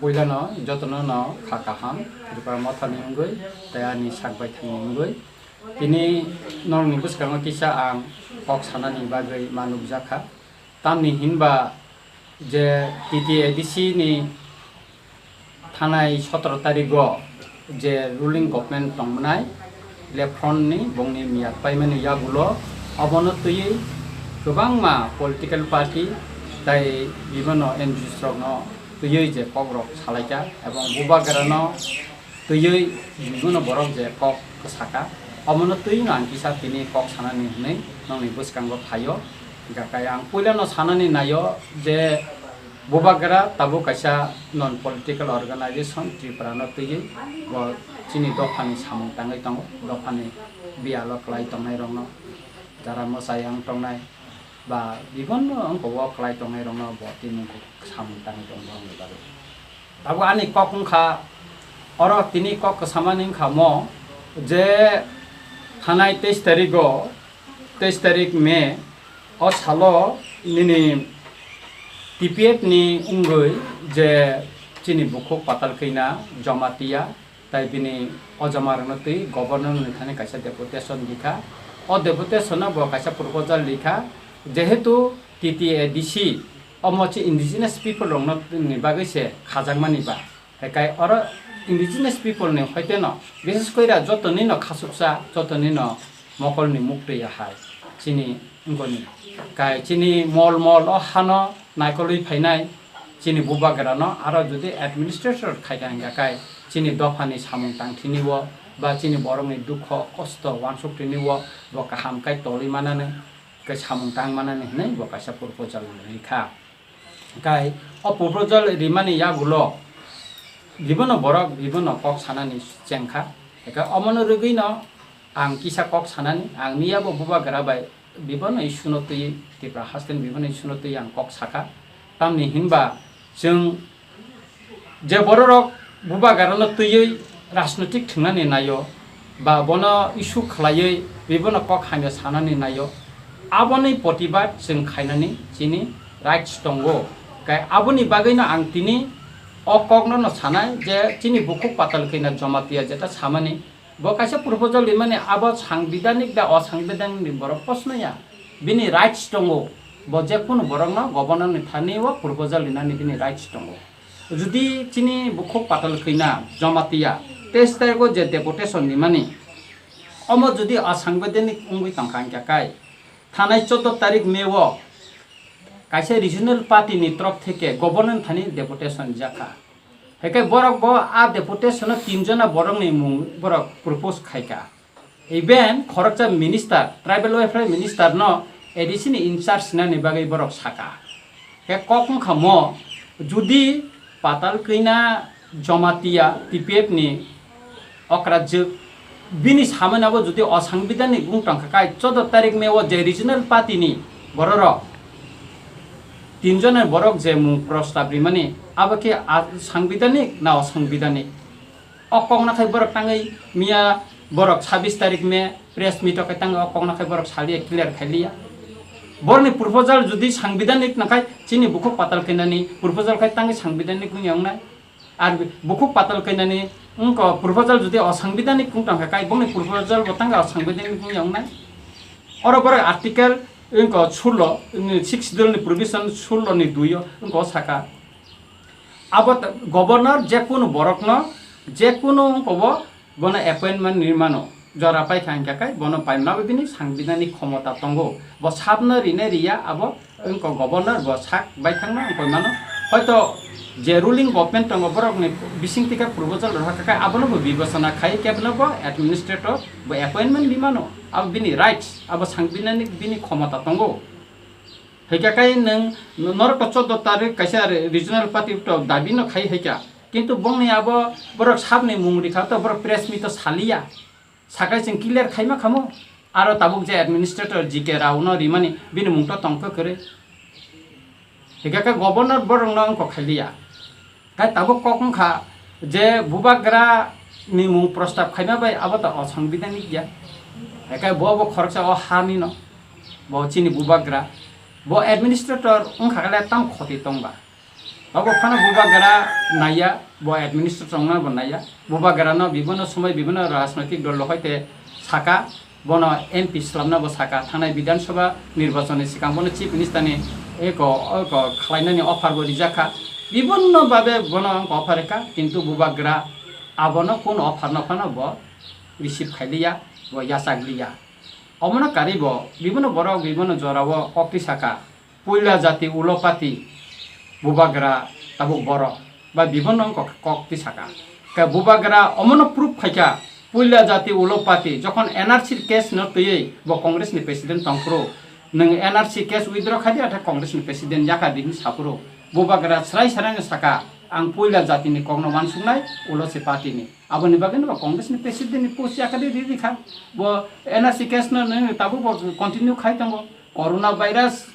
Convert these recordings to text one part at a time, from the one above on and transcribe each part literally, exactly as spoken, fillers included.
Puilano jotono no kha kaham, Tripura Mothani wngwi tei ani sak baithangni wngwi. Tini norokni bwskango kisa ang kok sanani bagwi ma nukjakha. Tamni hinba je T T A D C ni thanai sotoro tarigo je ruling government tongmwnai left front ni bongni miyat paimani yagulo obono twiwi kwbangma political party tei bibano N G Os rokno twiwi je kokrok salaikha ebong bubagrano twiwi bibano borok je kok kwsaka omono twiwi no ang kisa tini kok sanani hwnwi nongni bwskango phaio. Hingkha khe ang puilano sanani naio je bubagra tabuk kaisa non political organization Tripura no twiwi bo chini dophani samung tangwi tongo, dophani biyalo kwlai tongnai rokno jara mwchai ang tongnai ba bibonno wngkha o kwlai tongnai rokno bo tini samung tangwi tongo borokni bagwi. Tabuk ani kok wngkha oro tini kok kwsamani wngkha mo je thanai teis tarigo, teis tarik May o salo nini T P F ni wngwi je chini bukhuk Patalkina Jamatia tai bini o joma rokno twi governor ni thani kaisa deputation rikha. O deputation no bo kaisa proposal rikha, jehetu T T A D C omo chi indigenous people rokno ni bagwi se khajakmani ba. Hekai oro indigenous people ni hoite no, bises koi ra jotoni no khasuksa, jotoni no mokol ni muktwi hai chini wngoni. Kai chini mol mol o hano naikolwi phainai chini bubagra no aro jodi administrator khai ka hingka kai chini dopha ni samung tangthini o ba chini borok ni dukho kosto wansuk tini o bo kaham kai tolwi manani, kai samung tang manani hinwi bo kaisa proposal rikha. Kai o proposal rimani yagulo bibono borok bibono kok sanani chengkha. Eka omono rwgwino ang kisa kok sanani, ang miyabo bubagra bai bibono issue no twi, Tripura hasteni bibono issue no twi ang kok sakha. Tamni hinba chwng je bororok bubagrano twiwi rajnotik thwngnani naio, ba bono issue khlaiwi bibono kok hamya sanani naio, aboni protibad chwng khainani chini rights tongo. Kai aboni bagwino ang tini o kokno no sanai je chini bukhuk Patalkina Jamatia jeta samani, bo kaisa proposal rimani abo sangbidanik da osangbidanik ni borok posno ya, bini rights tongo, bo jekunu borokno governor ni thani o proposal rinani bini rights tongo. Jodi chini bukhuk Patalkina Jamatia teis tariko je deputation nimani, omo jodi asangbidanik wngwi tongkha hingkha kai, thanai choudo tarik May o kaisa regional party ni torok theke governor thani deputation jakha. Haikai borok bo a deputation o tinjona borokni mung borok propose khaika. Even khoroksa minister, tribal welfare minister no A D C ni in charge nani bagwi borok saka. He kok wngkha mo, jodi Patalkina Jamatia T P F ni okrajwk bini samani abo jodi osangbidanik wng tongkha kai choudo tarik May o je regional party ni bororok tinjona borok je mung prostab rimani abo khe a-, sangbidanik na osangbidanik? O kok nakhai borok tangwi miya borok sabis tarik May press meet o khe tangwi o kok nakhai borok saliya clear khailiya. Borokni proposal jodi sangbidanik nakhai chini bukhuk Patalkinani proposal khai tangwi sangbidanik wngya wngnai. Ar bukhuk Patalkinani wngkha proposal jodi osangbidanik wng tongkha kai bongni proposal bo tangwi osangbidanik wngya wngnai. Oro borok article wngkha sullo, sixth schedule ni provision sullo ni dui o wngkha o saka. Abo ta-, governor jekunu borokno, jekunu wngkha bo, bono appointment rimano, jora paikha hingkha khe bono paimani bini sangbidanik khomota tongo. Bo sabno rine riya abo wngkha governor, bo sak baithangno wngkha mano. Hoito je ruling government tongo borokni bisingtwi khe proposal rohor kha khe abono bo bibechona khai khe bono bo administrator bo appointment rimano. Abo bini rights, abo sangbidanik bini khomota tongo. Hwnkhe kai nwng norok to choudo tarik kaisa re-, regional party to dabi no khai hai kha. Kintu bongni abo borok sabni mung rikha to borok press meet to saliya. Sakai chwng clear khaima khamo. Aro tabuk je administrator G K Rao no rimani bini mung to tongkha kwrwi. Hwnkhe khe governor borok no wngkha khailiya. Kai tabuk kok wngkha je bubagra ni mung prostab khaima bai abo to osangbidanik ya. Haikai bo bo khoroksa o ha ni no. Bo chini bubagra. Bo administrator wngkha khe tam khoti tongba. Abo phano Bubagra naiya, bo administrator ongna bo naiya. Bubagrano bibhinno somoi bibhinno rajnoitik dol rok hoite saka, bono M P swlamna bo saka. Thangnai Bidhan Sabha nirbachonni swkang bono Chief Minister ni eko, eko khlainani offer bo rijak kha. Bibhinno babe bono wngkha offer rikha, kintu Bubagra abono kun offer no phano bo receive khailiya, bo yachak liya. Omono karwi bo bibhinno borok bibhinno jorao koktwi saka. Puila jati ulo pati Bubagra tabuk borok ba bibhinno wngkha kok twi saka. Khe Bubagra omono proof khaikha, puila jati ulo pati jokhon N R C case no twiwi bo Congress ni president tongphuru, nwng N R C case withdraw khaidi atha Congress ni president yakha di hwnwi saphuru, Bubagra srai srai no saka, ang puila jati ni kok no wansuknai, ulo se party ni. Aboni bagwi no bo Congress ni president ni post yakha di riri kha. Bo N R C case no nwng tabuk bo continue khai tongo. Corona virus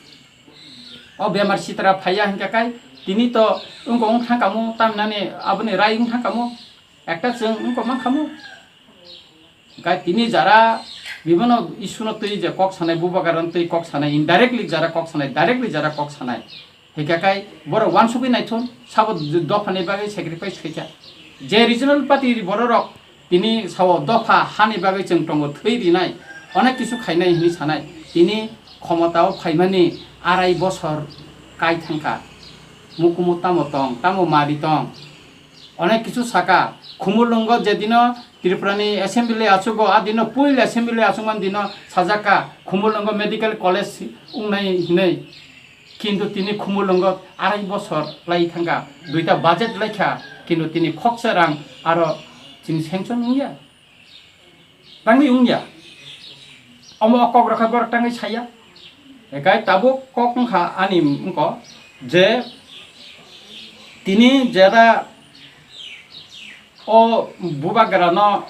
o bemar sitra phaiya hinkha kai tini to wngkha wng thang kamo tamnani aboni rai wng thang kamo ekta chwng wngkha mang kamo. Hinkha tini jara bibhinno issue no twi je kok sanai, Bubagra no twi kok sanai, indirectly jara kok sanai, directly jara kok sanai. Hinkha kai borok wansugwi naithon sabo dophani bagwi sacrifice khaikha. Je regional party bororok tini sao dopha hani bagwi chwng tongo, thwi rinai, onek kisu khainai hwnwi sanai. Tini khomotao phaimani arai bosor kai thangkha. Mukumu tamo tong, tamo mari tong. Onek kisu saka, Khumulwngo je dino Tripurani assembly achugo, a dino puila assembly achukmani dino sajak kha, Khumulwngo medical college wngnai hinwi. Kintu tini Khumulwngo arai bosor lai thangkha, duita budget laikha, kintu tini khoksa rang aro chini sanction wngya, tangwi wngya. Omo o kok rokha borok tangwi saya. Ekai tabuk kok wngkha ani wngko je tini jera o Bubagrano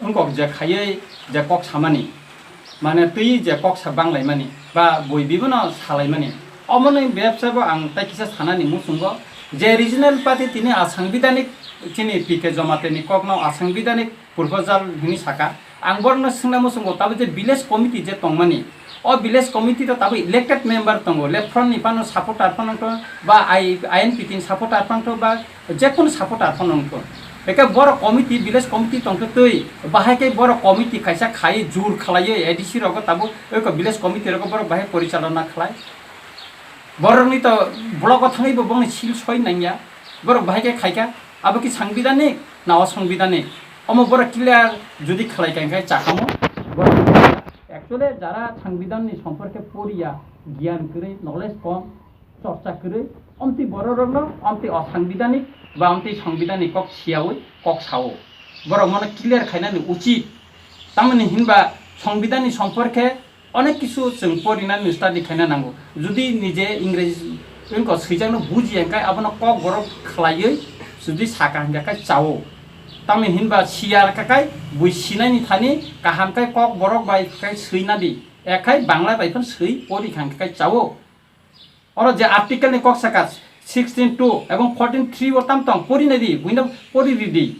wngkok je khaiwi je kok samani, mane twi je kok sa banglaimani ba bui bibono salaimani, omoni bebsa bo ang tai kisa sanani muchungo je regional party tini asangbidanik chini P K Jamatia ni kokno asangbidanik proposal hwnwi saka. Ang borokno swngna muchungo, tabuk je village committee je tongmani, o village committee to tabuk elected member tongo, left front ni phano supporter phano wngkho, ba I-, I N P T ni supporter phano wngkho, ba jekunu supporter phano wngkho. Eke borok committee, village committee tongkhe twi, bahai khe borok committee kaisa khai jur khlaiwi A D C rogo tabuk eko village committee rogo borok bahai porichalona khlai. Borokni to block o thangwi bo bongni sil soi nangya. Borok bahai khe khaikha, abo ki sangbidanik na osangbidanik? Omo borok clear jodi khlai kha, hinkhe chakamo borok. Actually, jara sangbidanni somporke poriya, giyan kwrwi, knowledge kom, chorcha kwrwi, omtwi bororokno omtwi osangbidanik ba omtwi sangbidanik kok siyawi kok sao. Borok mono clear khainani uchit. Tamoni hinba sangbidanni somporke onek kisu chwng porinani study khaina nango. Jodi nije Ingreji wngkha swijakno bujiya hinkhe abono kokborok khlaiwi jodi saka hinkhe khe chao. Tamni hinba siya khe khe bui sinaini thani kaham khe kokborok bai khe swinadi. Ekhai Bangla bai phano swi pori kha hinkhe khe chao. Oro je article ni kok saka sixteen two ebong fourteen three o tam tong pori nai di, buino pori ridi.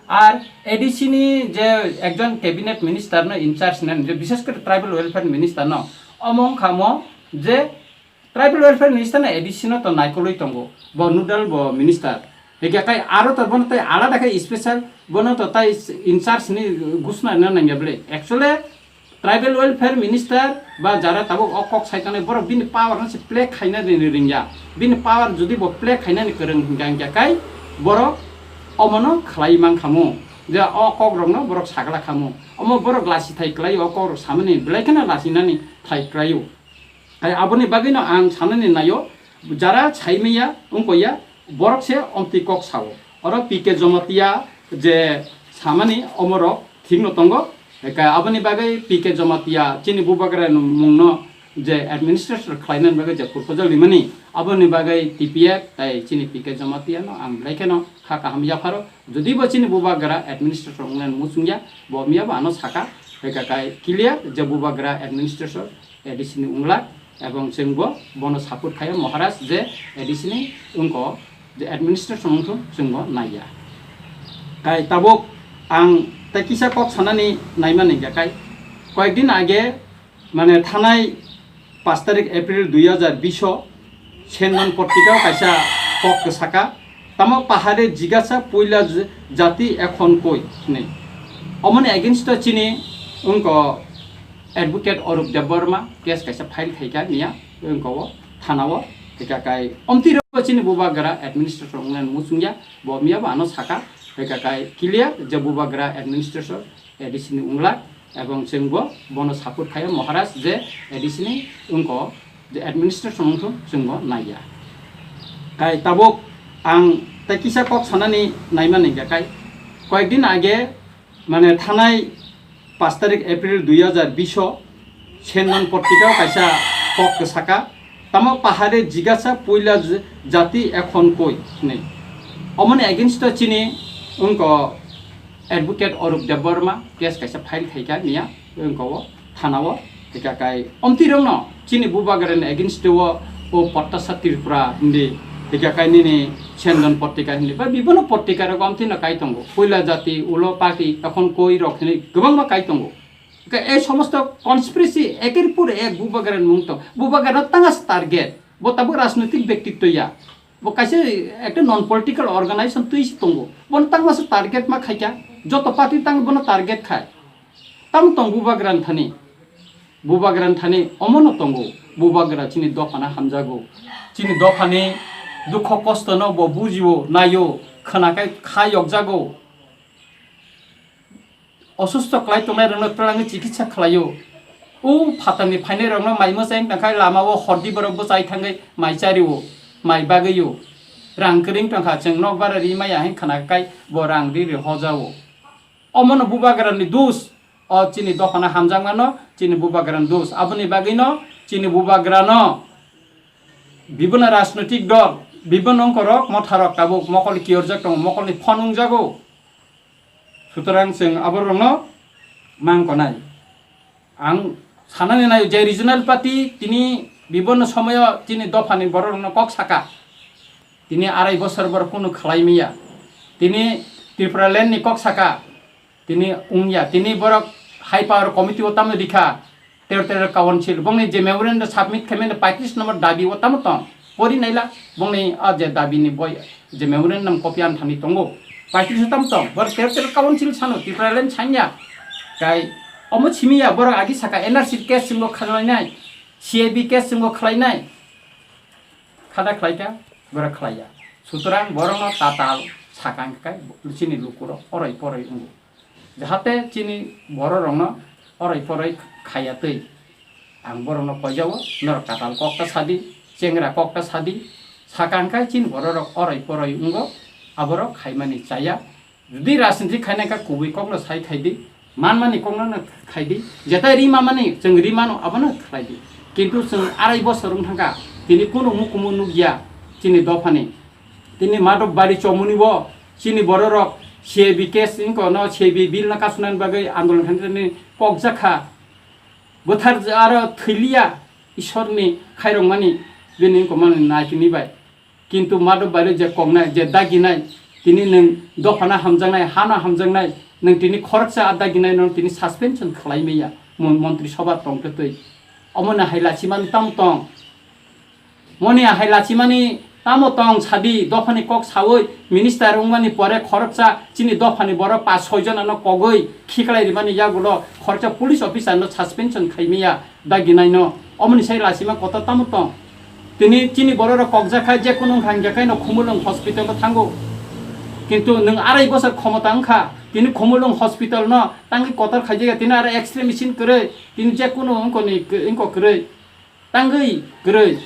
Ar A D C ni je ekjon cabinet minister no in charge nani, je bishes kore tribal welfare minister no, omo wngkha mo je tribal welfare minister no A D C no to naikolwi tongo, bo nodal bo minister. Hinkhe kai aro to bono tei alada khe special bono to tai in charge ni gusna na nangya bwle. Actually, tribal welfare minister ba jara tabuk o kok sai tongnai borok bini power no se play khaina rini ringya. Bini power jodi bo play khainani kwrwng hinkha hinkha kai borok omono khlai man khamu. Je o kok rokno borok sagla khamu. Omo borok lasi thai kwlai o kok rok samani belai kheno lasinani thai kwlaio. Hai aboni bagwino ang sanani naio, jara saimaya wngkha ya, borok se omtwi kok sao. Oro P K Jamatia je samani omorok thikno tongo. Eka aboni bagwi P K Jamatia chini bubagra mungno je administrator khlainani bagwi je proposal rimani, aboni bagwi T P F tai chini P K Jamatia no ang belai kheno kha kaham yapharo. Jodi bo chini bubagra administrator wngnani muchungya, bo miya bo ano saka, eka kai clear je bubagra administrator A D C ni wngla, ebong chwng bo bono support khaio Maharaj je A D C ni wngkha, je administration wngthung chwng bo naiya. Kai tabuk ang tei kisa kok sanani naimani hingkha kai, koyekdin age, mane thanai paanch tarik April dui hajar bish o Sendan Portika o kaisa kok kwsaka, tamo pahare jigasa puila j-, jati ekhon koi hinwi. Omoni against o chini wngko Advocate Arup Debbarma case kaisa file khaika miya wngko o thana o, hika kai omtwi rok chini bubagra administration wngnani muchungya, bo miya bo ano saka, hika kai clear je bubagra administration A D C ni wngla, ebong chwngbo bono support khaio Maharaj je A D C ni wngko je administration wngthung chwngbo naiya. Kai tabuk ang tei kisa kok sanani naimani hwnkha kai koyekdin age mane thanai paanch tarik April dui hajar bish o Sendan Portika o kaisa kok kwsaka, tamo pahare jigasa puila j-, jati ekhon koi hinwi. Omoni against o chini wngko Advocate Arup Debbarma case kaisa file khaika miya wngko o thana o, hika kai omtwi rokno chini bubagrani against o, o Pattasa Tripura hindi, hika kai nini Sendan Portika hindi ba bibono portika rok omtwi no kai tongo, puila jati ulo party ekhon koi rok hinwi kwbangma kai tongo. Hika ei somosto conspiracy eker pur ek bubagrani mung tong, bubagrano tanga target, bo tabuk rajnoitik bektitto ya. Bo kaisa ekta non political organization twi se tongo. Bono tangma se target ma khaikha. Joto party tang bono target khai. Tamo tong bubagra thani. Bubagra thani omono tongo. Bubagra chini dophano hamjago. Chini dophani dukho kosto no bo bujio, naio, khwnakai kha yokjago. Osusto kwlai tongnai rokno twlangwi chikitsa khlaio. O phatarni phainai rokno mai mwchai wngtangkha, lama o hordi borok bwchai thangwi mai chario, mai bagwio. Rang kwrwi wngtangkha, chwng nokbar ri maya hwn khwnakai bo rang ri ri hojao. Omono bubagrani dos, o chini dophano hamjakmano chini bubagrani dos. Aboni bagwino chini bubagrano bibino rajnoitik dol, bibino wngkorok motharok tabuk mokol kiyorjak tongo, mokolni phone wngjago. Sutorang chwng aborokno mang konai. Ang sanani nai je regional party tini bibonno somoyo chini dophani bororokno kok saka. Tini arai bosor borok kunu khlai miya. Tini Tripura land ni kok saka. Tini wngya. Tini borok high power committee o tamo dikha. Territorial Council, bongni je memorandum submit khaimani paitris number dabi o tamo tong? Pori naila, bongni a je dabi ni boi je memorandum copy an thani tongo. Paitris o tamo tong? Bor Territorial Council sano, Tipraland sanya. Kai, omo simiya, borok agi saka N R C case singbo khlainai, C A B case singbo khlainai. Khada khlaika, borok khlaiya. Sutorang borokno tatal sakang kai, chini lukurok oroi poroi wngo. Jahate chini bororokno oroi poroi khaya twi. Ang borokno koijao, norok tatal kokta sadi, chengra kokta sadi, sakang kai chini bororok oroi poroi wngo, aborok khaimani chaya. Jodi rajniti khainai kha kubui kokno sai khaidi, manmani kokno no khaidi, jetai rimamani chwng rimano abono khlaidi. Kintu chwng arai bosor wng thangkha, tini kunu mukumu nukya chini dophani. Tini Madhobari chomuni bo chini bororok C A B case wngko no C A B bill no kasunani bagwi andolon khainani kokjakha. Bwthar aro thwiliya Ishorni khairokmani bini wngko mani naikini bai. Kintu Madhobari je koknai, je daginai, tini nwng dophano hamjaknai, hano hamjaknai, nwng tini khoroksa a daginai no tini suspension khlai maya mon-, montri sobha tongtwtwi. Omo no hai lachimani tamo tong? Moni ahai lachimani tamo tong sadi, dophani kok sawi minister wngmani pore khoroksa chini dophani borok pas soi jona no kogwi khiklai rimani yagulo khoroksa police officer no suspension khaimaya daginaino. Omoni sai lachima kotor tamo tong? Tini chini bororok kokjakhai jekunu wngkha hingjakhai no Khumulwng hospital o thango. Kintu nwng arai bosor khomota wngkha, tini Khumulwng hospital no tangwi kotor khaijak ya, tini aro X-ray machine kwrwi, tini jekunu wngkoni, wngkok kwrwi. Tangwi kwrwi.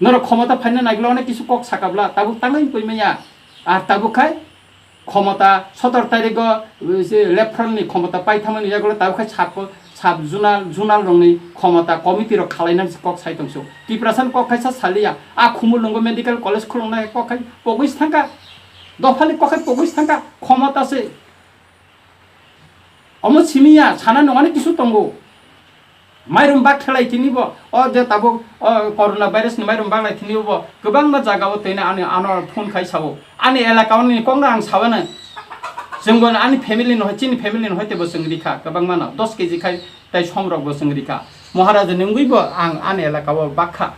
Norok khomota phaina naikla onek kisu kok sakabla, tabuk tangwi poimaya. Ar tabuk khai khomota sotor tarigo, uh, se Left Front ni khomota paithamani yagulo tabuk khai sub, sub zonal, zonal rokni khomota committee rok khalainani se kok sai tongso. Tiprasa ni kok khai sa saliya. A Khumulwngo medical college khulungnai kok khai pogwi thangka. Dophani kok khai pogwi thangka. Khomota se Omo simiya, sana nungani kisu tongo. Mairum bak khelai tini bo, o je tabuk, o corona virus ni mairum bak lai tini bo, kwbangma jaga o tini ani ano phone khai sao. Ani elaka o ni kok no ang sao na. Chwng bo ani family no, chini family no hoite bo chwng rikha, kwbangma no dos K G khai tai som rok bo chwng rikha. Maharaja ni wngwi bo ang ani elaka o bakha.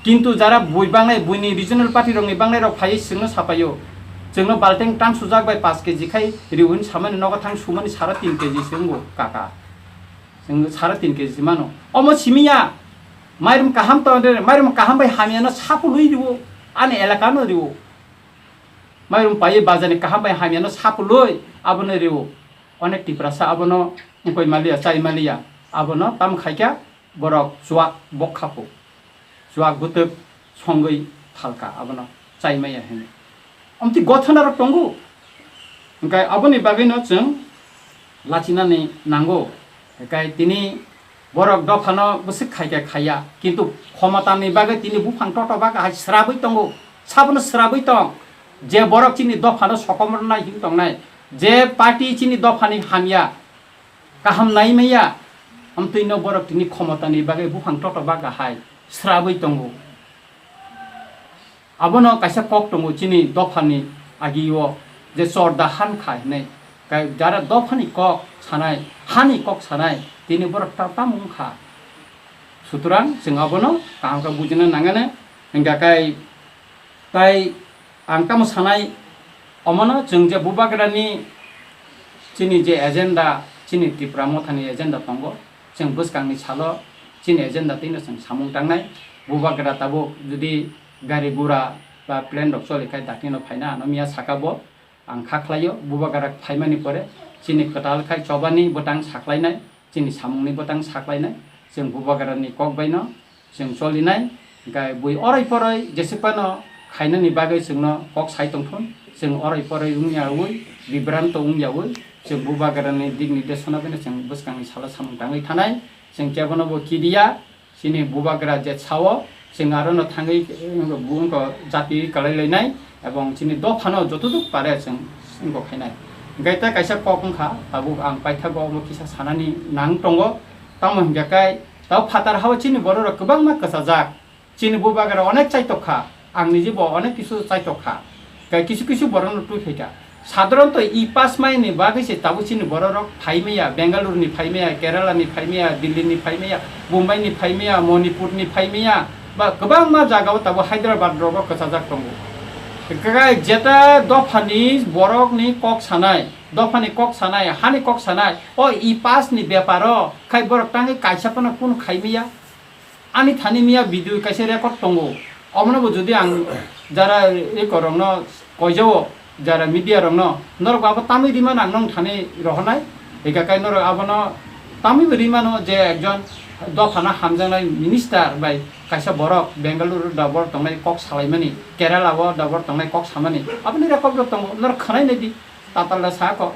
Kintu jara bui bangnai, buini regional party rokni bangnai rok phaiwi chwngno sapaio. Chwngno balteng tang sujak bai paanch K G khai riwi hinwi samani nogo thang sumani sara tin K G se wngo kaka. Chwng sara tin K G se mano. Omo simiya. Mairum kaham to de, mairum kaham bai hamyano sapului riwo. Ani elakano riwo. Mairum paiwi bazani kaham bai hamyano sapului abono riwo. Onek Tiprasa abono wngkoi maliya, chai maliya. Abono tam khaikha borok chuak bokhapo. Chuak bwtwk songwi phalka abono chai maya hinwi. Omtwi gothona rok tongo. Hwnkhe aboni bagwino chwng lachinani nango. Hwnkhe tini borok dophano bwswk khaikhe khaiya. Kintu khomotani bagwi tini buphang toto bagwi hai srabwi tongo. Sabono srabwi tong. Je borok chini dophano sokomornai hin tongnai. Je party chini dophani hamya. Kaham nai maya, amtwino borok tini khomotani bagwi buphang toto bagwi hai srabwi tongo. Abono kaisa kok tongo chini dophani agio je chorda han kha hinwi. Kai jara dophani kok sanai, hani kok sanai, tini borok ta-, tamo wngkha. Sutrang chwng abono kaham khe bujina nangani, hingkha kai Tai ang tamo sanai, omono chwng je Bubagrani chini je agenda, chini Tipra Mothani agenda tongo, chwng bwskangni salo chini agenda twino chwng samung tangnai. Bubagra tabuk jodi gari gura ba plane rok choli khai dakti no phaina ano miya saka bo. Ang kha khlaio, Bubagra phaimani pore chini kwtal khai chobani bwtang saklainai, chini samungni bwtang saklainai, chwng Bubagrani kok baino chwng cholinai, hwnkhe bui oroi poroi jese phano khainani bagwi chwngno kok sai tongthun, chwng oroi poroi wngyaui, bibranto wngyaui, chwng Bubagrani dik nirdeshona baino chwng bwskangni salo samung tangwi thanai, chwng kebono bo kidiya. Chini Bubagra je sao, chwng arono thangwi, eh, wngkha jati kwlai lainai, ebong chini dophano jotoduk pare chwng wngkha khainai. Hwnkhe tei kaisa kok wngkha, tabuk ang paithago omo kisa sanani nang tongo, tamo hwnkhe kai, tabo phatar hao chini bororok kwbangma kwchajak, chini Bubagra onek chaitok kha, ang nijibo onek kisu chaitok kha. Kai kisu kisu borokno twi phaikha. Sadharanto e pass mai ni bagwi se tabuk chini bororok phaimaya, Bengaluru ni phaimaya, Kerala ni phaimaya, Delhi ni phaimaya, Bombay ni phaimaya, Manipur ni phaimaya, ba kwbangma jaga o tabuk Hyderabad rogo kwchajak tongo. Kai jeta dophani borok ni kok sanai, dophani kok sanai, hani kok sanai, o e pass ni beparo khai borok tangwi kaisa phano kunu khaimaya. Ani thani miya video kaisa record tongo. Omono bo jodi ang jara ekorokno koijao, jara media rokno, norok abo tamwi rimano ang nong thani rohornai. Eka kai norok abono tamwi bo rimano je ekjon dophano hamjaknai minister bai kaisa borok Bengaluru da borok tongnai kok salaimani, Kerala o da borok tongnai kok samani. Aboni record rok tongo, norok khwnai naidi, tatal da sa kok.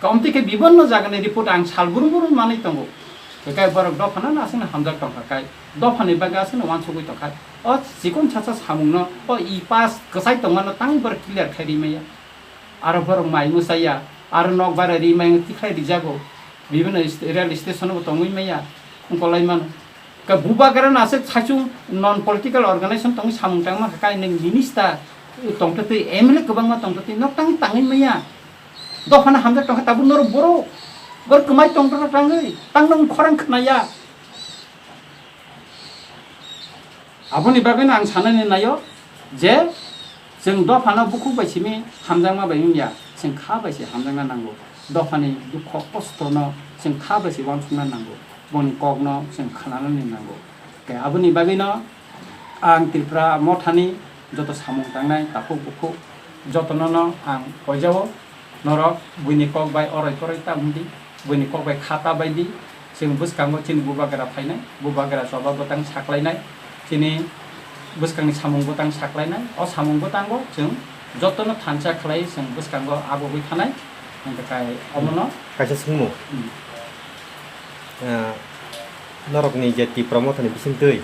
Kamtwi khe bibonno jagani report ang sal brum brum manwi tongo. Hwnkhe borok dophano aswkno hamjak tongkha khai, dophani bagwi aswkno uansugwi tongkha. O chikon chacha samungno, o e pass kwchai tongmano tangwi borok clear khai rimaya. Aro borok mai mwsaya, aro nok bara rimaya tikhlai rijago. Bibinno ist-, rail station bo tongwi maya, wngkolai mano. Ka Bubagra no aswk saichung non political organization tongwi samung tangma kha, kainwi minister tongtwtwi, M L A kwbangma tongtwtwi, nok tang tangwi maya. Dophano hamjak tongkha tabuk norok borok, borok kwmai tongtwtwi tangwi, tang nang khorang khnaya. Aboni bagwino ang sanani naio je, chwng dophano bukhuk bai simi hamjakma bai wngya, chwng kha bai se hamjakna nango. Dophani dukho kostono chwng kha bai se uansukna nango. Boni kokno chwng khnanani nango. Tei aboni bagwino ang Tripura mothani joto samung tangnai takhuk bukhuk jotono no ang koijao, norok buini kok bai oroi poroi ta wngdi, buini kok bai kha ta baidi, chwng bwskango chini Bubagra phainai, Bubagra choba bwtang saklainai, chini bwskangni samung bwtang saklainai, o samung bwtango chwng jotono thansa khlai chwng bwskango abugwi thanai, hwnkhe kai omono. Kaisa swngmung. Hmm. Ah, norokni je Tipra Mothani bisingtwi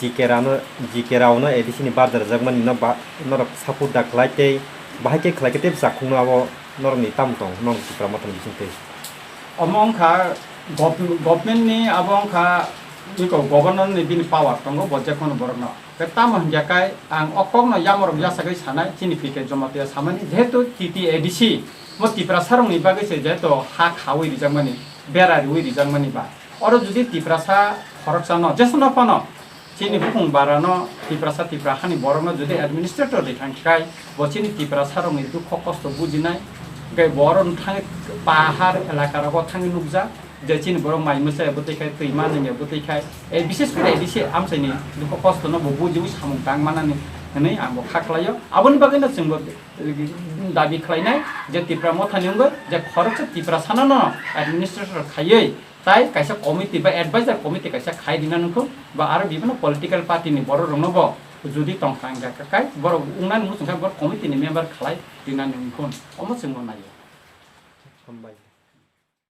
G K Rao no, G K Rao no A D C ni barja rwjakmani no ba-, norok support da khlai tei bahai khe khlai khe tei bwsa khungno abo norokni tamo tong norok Tipra Mothani bisingtwi? Omo wngkha gov-, government ni abo wngkha iko governor ni bini power tongo bo jekono borok no. Tei tamo hingya kai ang o kokno yamorok yasagwi sanai chini P K Jamatia samani, jehetu T T A D C bo Tiprasa rokni bagwi se jehetu ha khawi rijakmani, bera riwi rijakmani ba. Oro jodi Tiprasa khoroksano, jesano phano Chini bukhung barano Tiprasa Tipra hani borokno jodi administrator di thang khai, bo chini Tiprasa rokni dukho kosto bujinai, hingke borok thangwi pahar elaka rogo thangwi nukjak, je chini borok mai mwsai bwtwi khai, twi manwi bwtwi khai, e, bishes kore A D C amchaini dukho kosto no bo bujiwi samung tang manani hwnwi ang bo kha khlaio. Aboni bagwi no chwng bo, e, dabi khlainai je Tipra Mothani wngwi je khoroksa Tiprasano no administrator khaiwi, tai kaisa committee ba advisor committee kaisa khai rina nungkho, ba aro bibhinno political party ni borok rokno bo jodi tong thang kha kai borok wngnani muchung kha borok committee ni member khlai rina nungkho, omo chwng bo naio. Hambai.